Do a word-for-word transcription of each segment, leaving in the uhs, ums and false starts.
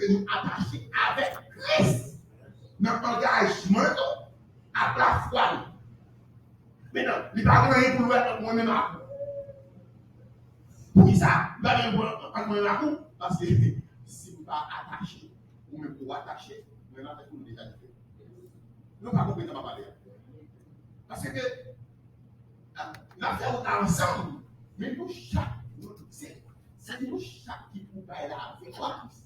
Nou atache avèk Kris nan angajman nou ak lafwa nou. Mentnan, li pa gen anyen pou l wè ant mwen menm ak ou. Poukisa? Li pa gen anyen pou l wè ant mwen menm ak ou. Paske si m pa atache, ou menm ou atache, mwen avèk ou nou deja diferan. Nou pa konprann sa m ap pale a. Paske n ap fè wout la ansanm, men nou chak, nou, se, se nou chak ki pou bay lavi nou a Kris.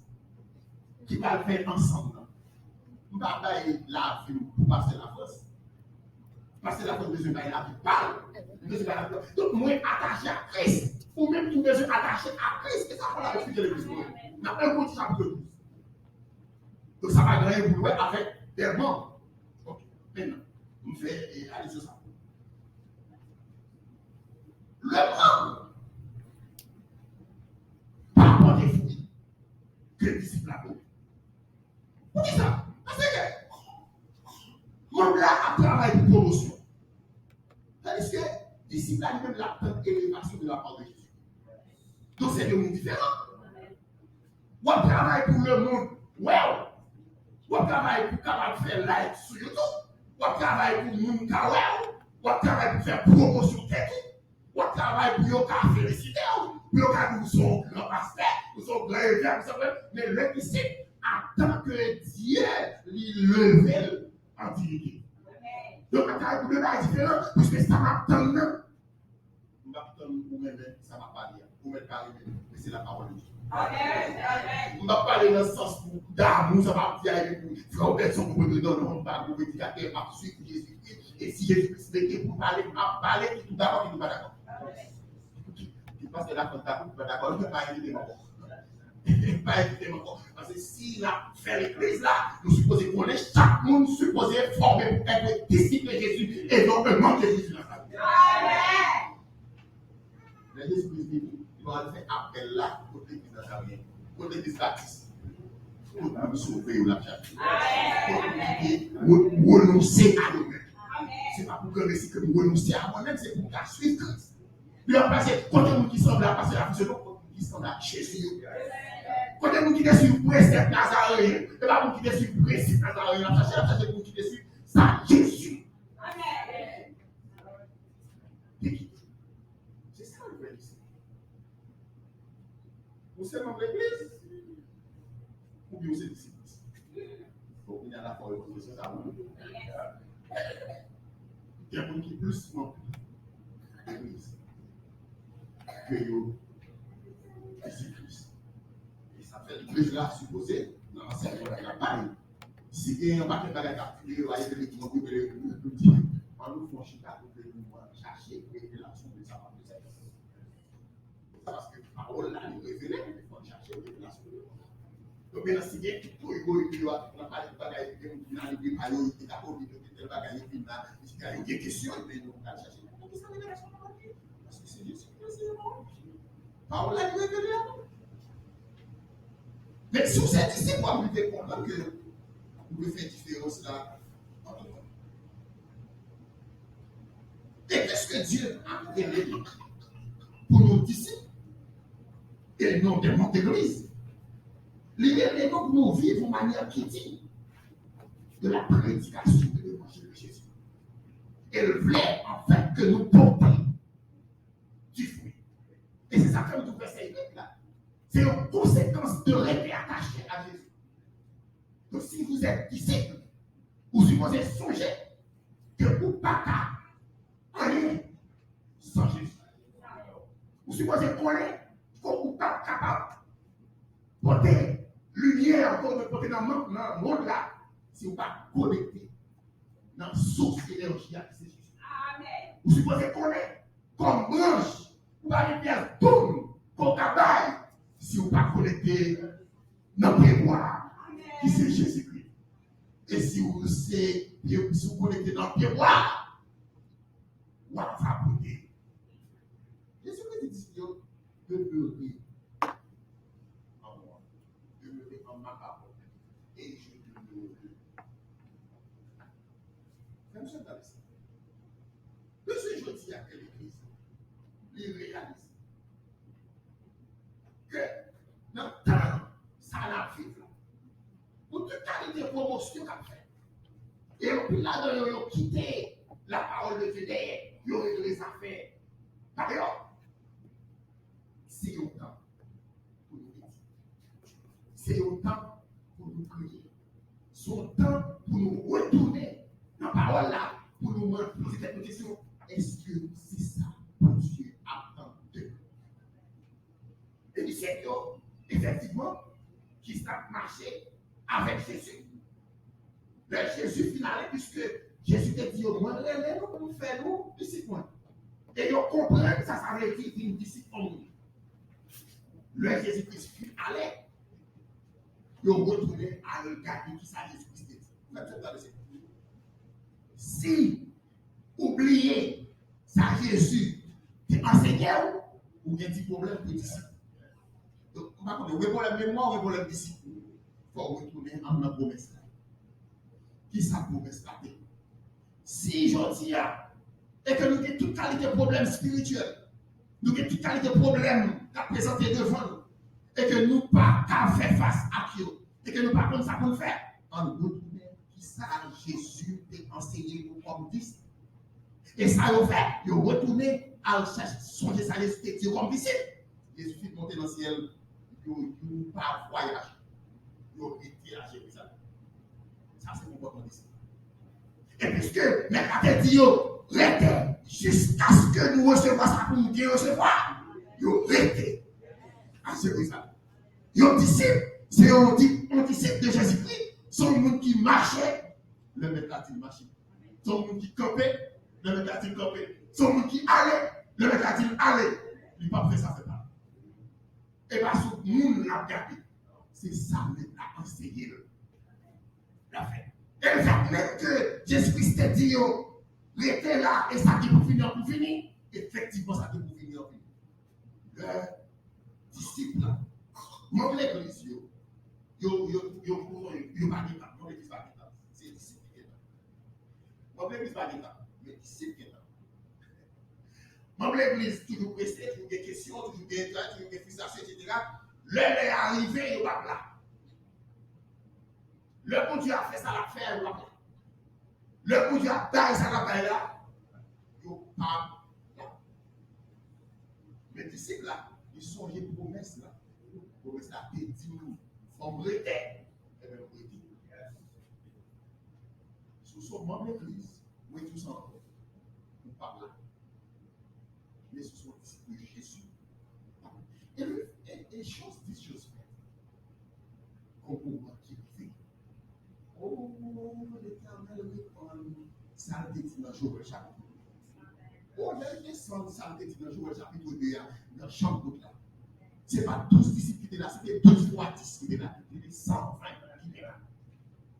Ki pral fè ansanm nan. M pa bay lavi m pou pastè Lafrans. Pastè Lafrans bezwen bay lavi pa l. Li bezwen bay lavi pa l. Donk, mwen atache a Kris. Ou menm tou bezwen atache a Kris. E sa fò la eksplike legliz pou mwen. Nan en Korent chapit douz. Donk, sa pa gen anyen pou l wè avèk dèmon. Ok, mentnan, m fè, e, alizyon sa. Lemonn pa pote fwi ke disip la pote. Poukisa? Paske monn la ap travay pou pwomosyon. Tandiske disip la li menm l ap tann elevasyon de la part de Jezi. Donk, se de moun diferan. W ap travay pou lemonn wè w. W ap travay pou kapab fè like sou YouTube. W ap travay pou moun ka wè w. W ap travay pou fè pwomosyon tèt ou. W ap travay pou yo ka felisite w, pou yo ka di w se yon gran pastè, ou se yon gran evèk, ou se yon gran, men lè ki se, atan ke Dye li leve l an diyite. Donk, w ap travay pou de bagay diferan, piske sa m ap tann nan, m p ap tann ou renmen sa m ap pale a. Ou mèt pa renmen l, men se la pawòl de Dye. Amèn. Amèn. M p ap pale nan sans pou damou, sa m ap di a, epi pou frè Robertson, pou prezidan, non, m pa gwo predikatè, m ap swiv Jezikri. E si Jezikri mete pou pale, m ap pale, kit ou dakò, kit ou pa dakò. Kit pastè Lafrans dakò, kit ou pa dakò, pa envite m ankò. Pa envite m ankò. Paske si n ap fè legliz la, nou sipoze konnen chak moun sipoze fòme pou èt disip de Jezi e non un membre de Jésus Nazareth. Amèn. Lè Jezikri vini, li pral fè apèl la kot legliz Nazaryen, kot legliz batis, kot moun sove yo l ap chache, kot moun ki te re- renonse a yo menm. Se pa pou granmesi ke nou renonse a mwen menm, se pou m ka swiv Kris. Li ap pase kote moun ki sanble a pase la fonksyone, kote moun ki sanble ak Jezi yo. Kote moun ki te swiv presèp Nazareyen, e pa moun ki te swiv prensip Nazareyen, l ap chache, l ap chache moun ki te swiv sa Jezi. Amèn. Te kite. Se sa l vle di. Ou se manm legliz, oubyen ou se disip Kris? Bon, kounye a lafwa yo poze kesyon sa pou nou. Gen moun ki plis manm legliz ke yo disip Kris. E sa fè legliz la sipoze, nan ansèyman l ap bay, si gen yon pakèt bagay k ap vire yo, aye ke legliz mwen pou yo, pou yo di, ann nou fè yon chita pou ke nou chache revelasyon de sa k ap fèt. Paske pawòl la, li revele, men fò n chache revelasyon yo. Donk, mentnan, si gen tout koyigoyi yo ap pale de bagay, epi gen moun ki vin ale prepare yo, yo te katolik, yo te tèl bagay, yo vin la, yo gen kesyon, epi nou pral chache. Poukisa revelasyon pa vini? Paske se Jezi ki anseye pawòl. Pawòl la, li revele a nou. Men si w se disip, w ap rive konprann ke ou dwe fè diferans la antre nou. E piske Dye ap rele nou pou nou disip e non de manm legliz, li rele nou pou nou viv yon manyè ki diy de la prédication de l'évangile de Jésus. E l vle, anfèt, ke nou pote du fruit. E se sa k fè m tou fè sèy rit la. Se yon konsekans de rete atache a Jezi. Donk, si vous êtes disciple, ou sipoze sonje ke ou pa ka anyen san Jezi. Ou sipoze konnen ke ou pa kapab pote limyè ke w dwe pote nan mond, nan mond la, si ou pa konekte nan sous enèji a ki se Jezi. Amèn. Ou sipoze konnen kòm branch, ou pa gen pyès doum ke w ka bay si ou pa konekte nan pyebwa a, ki se Jezikri. E si ou se pye, si ou konekte nan pyebwa a, w ap fabrike. Jezikri di disip yo, demeurez en moi, demeurez en ma parole, et je demeurerai en vous. Frè m, sè m, gade sa. Bezwen jodi a ke legliz li reyalize ke nan tan sa n ap viv la, pou tout kalite pwomosyon k ap fèt. E anpil ladan yo, yo kite lapawòl de Dye dèyè, yo regle zafè pa yo. Se yon tan pou nou redi. Se yon tan pou nou kriye. Se yon tan pou nou retounen nan pawòl la, pou nou mande, poze tèt nou kesyon, èske se sa Bondye ap tann de nou? E disip yo, efektivman, ki t ap mache avèk Jezi. Lè Jezi fin ale, piske Jezi te di yo, "Mwen rele nou pou m fè nou disip mwen." E yo konprann sa sa vle di vin disip yon moun. Lè Jezi Kris fin ale, yo retounen al gade ki sa Jezi Kris te di. Mwen te tande se, si ou bliye sa Jezi te ansenye w, ou gen ti pwoblèm pou disip. Donk, m pa konnen, ou gen pwoblèm memwa, ou gen pwoblèm disip. Fò w retounen anndan pwomès la. Ki sa pwomès la te? Si jodi a, e ke nou gen tout kalite pwoblèm espirityèl, nou gen tout kalite pwoblèm k ap prezante devan nou, e ke nou pa ka fè fas ak yo, e ke nou pa konn sa pou n fè, ann retounen ki sa Jezi te ansenye nou kòm disip. E sa yo fè, yo retounen al chèche sonje sa Jezi te di yo kòm disip. Jezi fin monte nan syèl, yo youn pa vwayaje. Yo rete a Jerizalèm. Sa se konpòtman disip. E piske Mèt la te di yo, "Rete jiskaske nou resevwa sa pou nou gen resevwa," yo rete a Jerizalèm. Yon disip, se yon di-, yon disip de Jezikri, se yon moun ki mache, lè Mèt la di l mache. Se yon moun ki kanpe, lè Mèt la di l kanpe. Se yon moun ki ale, lè Mèt la di l ale. Li p ap fè sa fè pa. E pa sou moun l ap gade. Se sa Mèt la ansenye l. L ap fè. E lefèt menm ke Jezi Kris te di yo, "Rete la, e sa ki pou vini an pou vini," efektivman, sa ki pou vini an vini. Lè disip la, manm legliz yo, yo, yo, yo, yo, yo pa gen tan. Manm legliz pa gen tan. Se disip ki gen tan. Manm legliz pa gen tan, men disip gen tan. Manm legliz toujou prese, toujou gen kesyon, toujou gen entray, toujou gen fristrasyon, etsetera. Lè lè a rive, yo p ap la. Lè Bondye a fè sa l ap fè a, yo p ap la. Lè Bondye a bay sa l ap bay la, yo p ap la. Men disip la, li sonje pwomès la. Pwomès la te di nou, "Fò m rete." Ebyen, nou rete. Si w se yon manm legliz, mwen di w sa ankò, ou p ap la. Men si w se yon disip de Jezi, ou p ap la. E, e, e chans di chans fèt. Gon moman ki rive. O, Letènèl reponn sa l te di nan Jowèl chapit de. O, lè l desann sa l te di nan Jowèl chapit de a, nan chanm goud la. Se pa douz disip ki te la, se te douz fwa dis ki te la, se te san ven ki te la.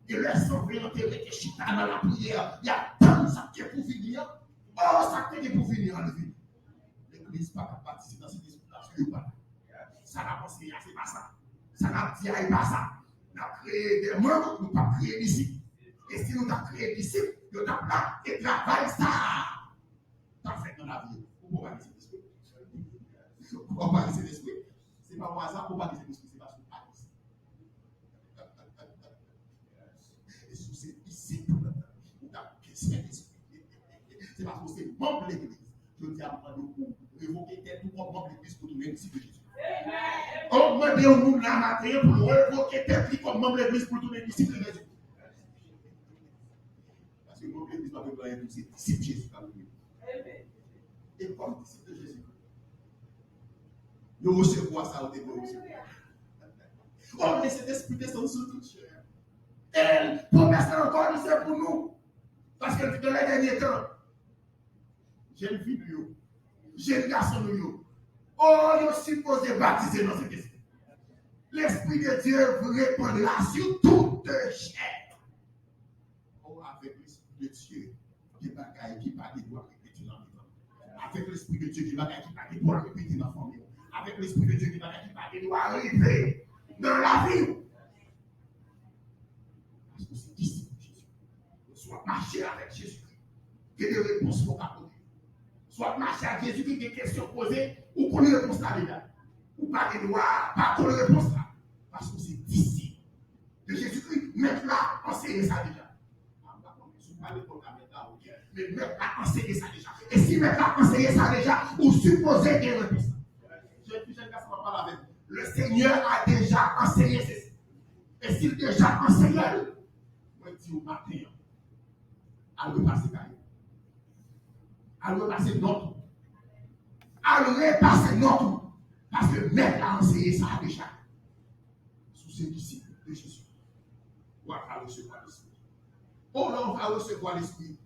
E lè san ven an te rete chita nan lapriyè, y ap tann sa k gen pou vini an. O, sa k te gen pou vini an, li vini. Legliz pa t ap patisipe nan se disip la, paske yo pa la. Sa n ap anseye a, se pa sa. Sa n ap di a, e pa sa. N ap kreye de manm, nou p ap kreye disip. E si nou t ap kreye disip, yo t ap la. E travay sa a t ap fèt nan lavi yo. Ou pa gen Sentespri. Ou pa gen Sentespri. Se pa yon aza ou pa gen Sentespri, se paske ou pa gen Sentespri. E si w se disip, ou t ap gen Sentespri. Se paske w se manm legliz. Jodi a, m mande w pou w revoke tèt ou kòm manm legliz pou tounen disip de Jezi. O, m mande yon moun la maten an pou l revoke tèt li kòm manm legliz pou l tounen disip de Jezi. Paske manm legliz pa vle anyen tou, se disip Jezi k ap vle. E kòm disip de Jezi, yo resevwa sa yo te dwe resevwa. O, men Sentespri desann sou tout chè. E pwomès la ankò, li se pou nou. Paske nan lè dènye tan, jèn fi nou yo, jèn gason nou yo, o, yo sipoze batize nan Sentespri. L'Esprit de Dieu reprendra sur toute chair. O, avèk Lespri de Dye, gen bagay ki pa gen dwa repete nan mitan nou. Avèk Lespri de Dye, gen bagay ki pa gen dwa repete nan fanmi w. Avèk Lespri de Dye, gen bagay ki pa gen dwa rive nan lavi w. Paske w se disip Jezi. Si w ap mache avèk Jezikri, gen de repons fò w ka pote. Si w ap mache ak Jezikri, gen kesyon poze, ou konn repons la deja. Ou pa gen dwa pa konn repons la. Paske w se disip de Jezikri. anseye sa deja. M pa konnen si w pa lekòl ka mèt la, oke. Men mèt la anseye sa deja. E si mèt la anseye sa deja, ou sipoze gen repons la. Jèn fi, jèn gason, m ap pale avè w. Le Seigneur a déjà enseigné ceci. E si l deja anseye l, mwen di w maten an, al repase kay ou. Al repase nòt ou. Al repase nòt ou. Paske mèt la anseye sa deja. Si w se disip de Jezi, w ap resevwa Lespri. O, lè w va resevwa Lespri,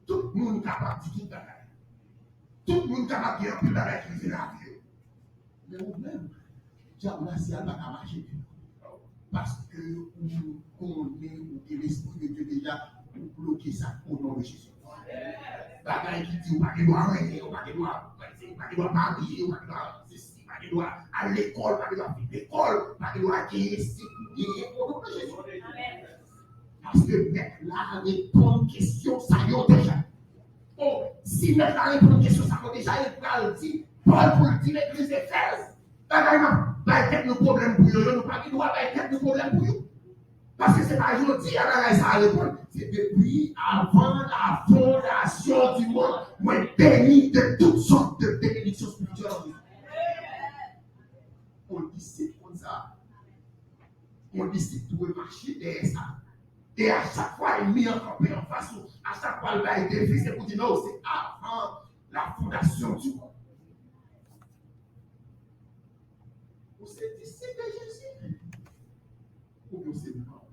tout moun kapab di tout bagay. Tout moun kapab gen anpil bagay ki rive nan lavi yo. Men ou menm, dyab la, si al pa ka mache, paske ou konnen ou gen Lespri de Dye deja, ou bloke sa o non de Jezi. Bagay ki di ou pa gen dwa renmen, ou pa gen dwa, ou pa gen dwa marye, ou pa gen dwa sesi, ou pa gen dwa al lekòl, ou pa gen dwa fin lekòl, ou pa gen dwa genyen si pou genyen o non de Jezi. Paske mèt la reponn kesyon sa yo deja. O, si mèt la reponn kesyon sa yo deja, li pral di Pòl pou l di legliz Efèz, bagay n ap bay tèt nou pwoblèm pou yo, yo, nou pa gen dwa bay tèt nou pwoblèm pou yo. Paske se pa jodi a bagay sa a reponn. Se depi avan la fondasyon di mond, mwen beni de tout sòt de benediksyon espirityèl an Kris. Yon disip konn sa. Yon disip dwe mache dèyè sa. E a chak fwa ènmi an kanpe anfas ou, a chak fwa l bay defi, se pou di non, se avan la fondasyon di mond. Ou se disip de Jezi. Ou byen se manm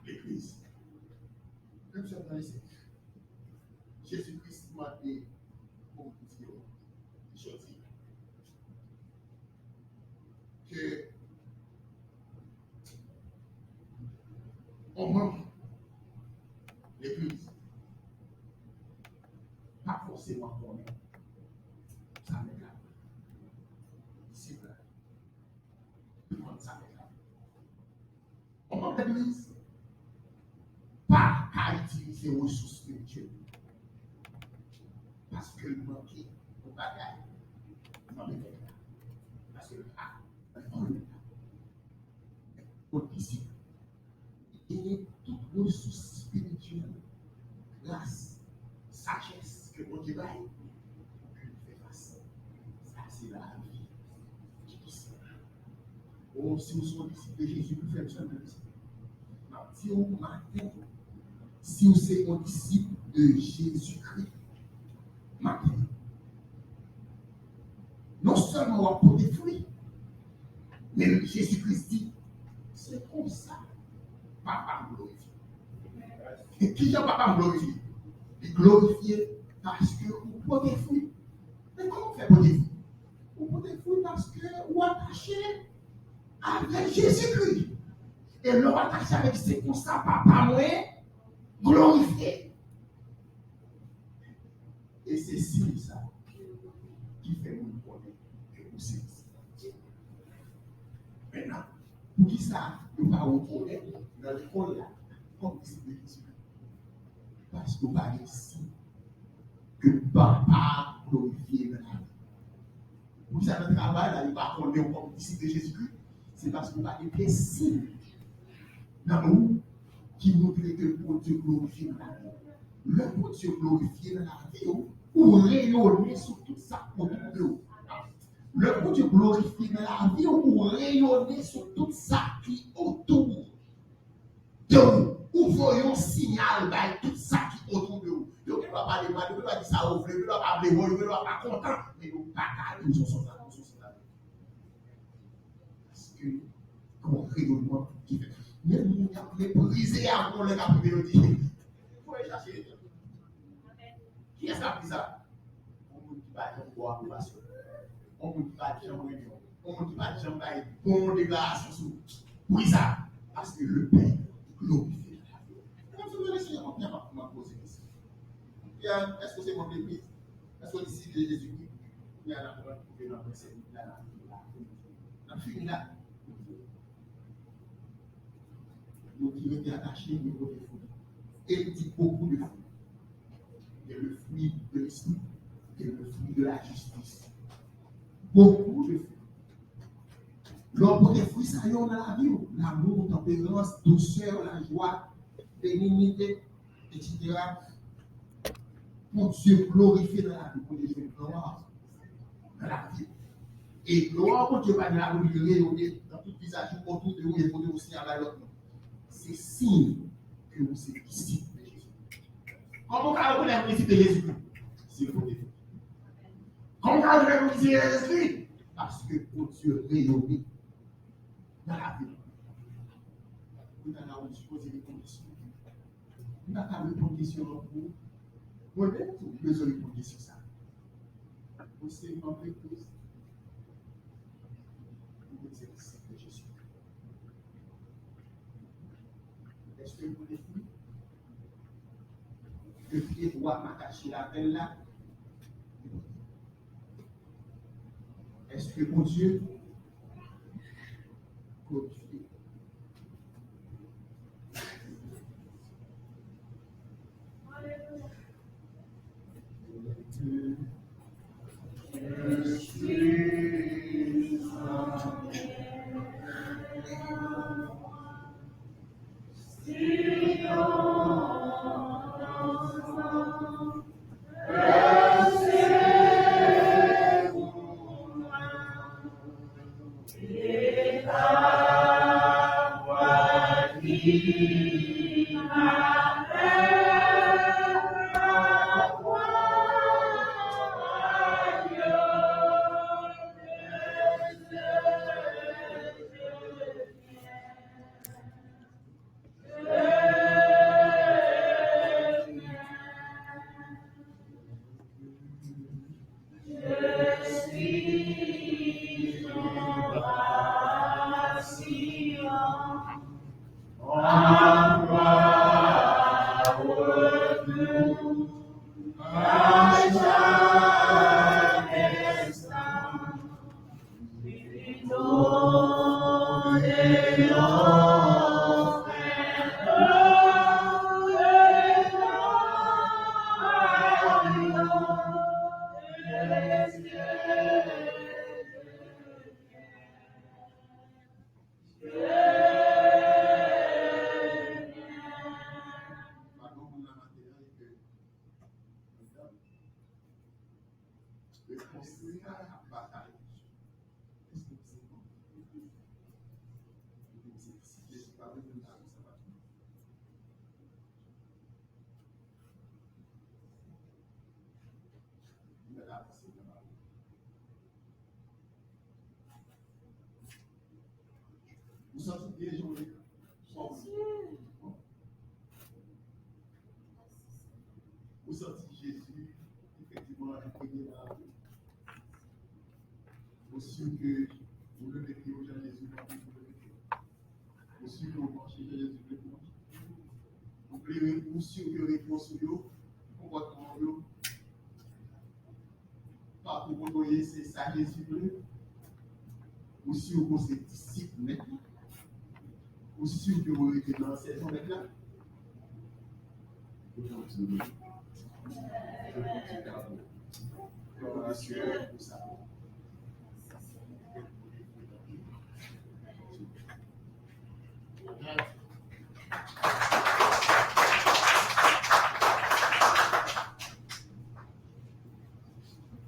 legliz. Menm sèlman isit. Jezi Kris mande pou m di yo jodi ke yon manm legliz pa fòseman konnen sa mèt la. Disip la. Konn sa mèt la. Yon manm legliz pa ka itilize resous espirityèl li paske l manke yon bagay nan mèt la. Paske l pa nan mèt la. Yon disip li genyen tout resous espirityèl, gras, sajès ke Bondye bay pou l fè fas. Sa se lavi ki pwisan. O, si w se yon disip de Jezi, pou fè m sèlman disip. M ap di w maten, si w se yon disip de Jezikri, maten, non sèlman w ap pote fwi, men Jezi Kris di, se konsa Papa m glorifye. E kijan Papa m glorifye? Li glorifye paske ou pote fwi. Men kòman w fè pote fwi? Ou pote fwi paske ou atache avèk Jezikri. E lè w atache avèk li, se konsa Papa mwen glorifye. E se siy sa ki fè moun konnen ke ou se disip Bondye. Mentnan, poukisa nou pa rekonèt nan lekòl la kòm disip de Jezi? Paske w pa gen siy ke Papa glorifye nan lavi w. Poukisa nan travay la, yo pa konnen w kòm disip de Jezikri? Se paske w pa gen pye siy nan men w ki montre ke Bondye glorifye nan lavi w. Lè Bondye glorifye nan lavi w, ou reyone sou tout sa k otou de w. Lè Bondye glorifye nan lavi w, ou reyone sou tout sa ki otou de w. Ou voye yon siyal bay tout sa ki otou de w. Yo gen dwa pale mal, yo gen dwa di sa yo vle, yo gen dwa pa vle wè w, yo gen dwa pa kontan, men yo pa ka di w se yon sòt la, se yon sòt la. Paske gon reyonman ki fèt. Menm moun y ap meprize a, gon lè k ap rive, yo di, "Voye chache li." Kiyès k ap di sa? Yon moun ki pa janm ba w apwobasyon. Yon moun ki pa janm renmen w. Yon moun ki pa janm bay bon deklarasyon sou ou. Poukisa? Paske le Pè glorifye nan lavi w. Mwen, mwen, mwen, mwen, mwen poze kesyon. Pyè, èske w se manm legliz? Èske w disip de Jezikri? Pyè, la pran pwouve nan prensip la, la, la. N ap fini la. Nou ki rete atache, nou pote fwi. E l di beaucoup de fruits. Il y a le fruit de l'esprit, il y a le fruit de la justice. Beaucoup de fruits. Lè w pote fwi sa yo nan lavi w, lanmou, tanperans, dousè, lajwa, beninyite, etsetera, Bondye glorifye nan lavi w, Bondye jwenn glwa nan lavi w. E glwa Bondye bay nan lavi w, li reyone nan tout vizaj ou, otou de ou, e kote ou se a bay lòt moun. Se siy ke ou se disip de Jezi. Kòman w ka rekonèt ou disip de Jezi? Si w pote fwi. Kòman w ka rekonèt ou disip de Jezi? Paske Bondye reyone nan lavi w. Kounye a la, ou sipoze rekonèt. M pa ka reponn kesyon an pou ou. Mwen menm tou, m bezwen reponn kesyon sa a. Ou se manm legliz? Ou se disip de Jezi? Èske ou konnen ke pye bwa m atache avè l la? Èske Bondye glorifye? Responsab batay. Èske w se manm? Èske w se disip Jezi? Pa bezwen pale sa pa. Li mèt avanse nan bagay. Ou santi byen jan w ye? Ou santi Jezi efektivman enprime nan lavi w? Ou si ke ou leve pye w jan Jezi mande pou w leve pye w? Ou si ke ou mache jan Jezi vle pou w mache? Ou klere, ou si ke repons ou yo, konpòtman w yo, pakou kote w ye, se sa Jezi vle? Ou si ke w se disip Mèt la? Ou si ke w rete nan sèzon Mèt la? Ou kontinye. Ou kontinye avè w. Glwa a Dye pou sa.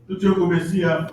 Tout yo kou mesi a.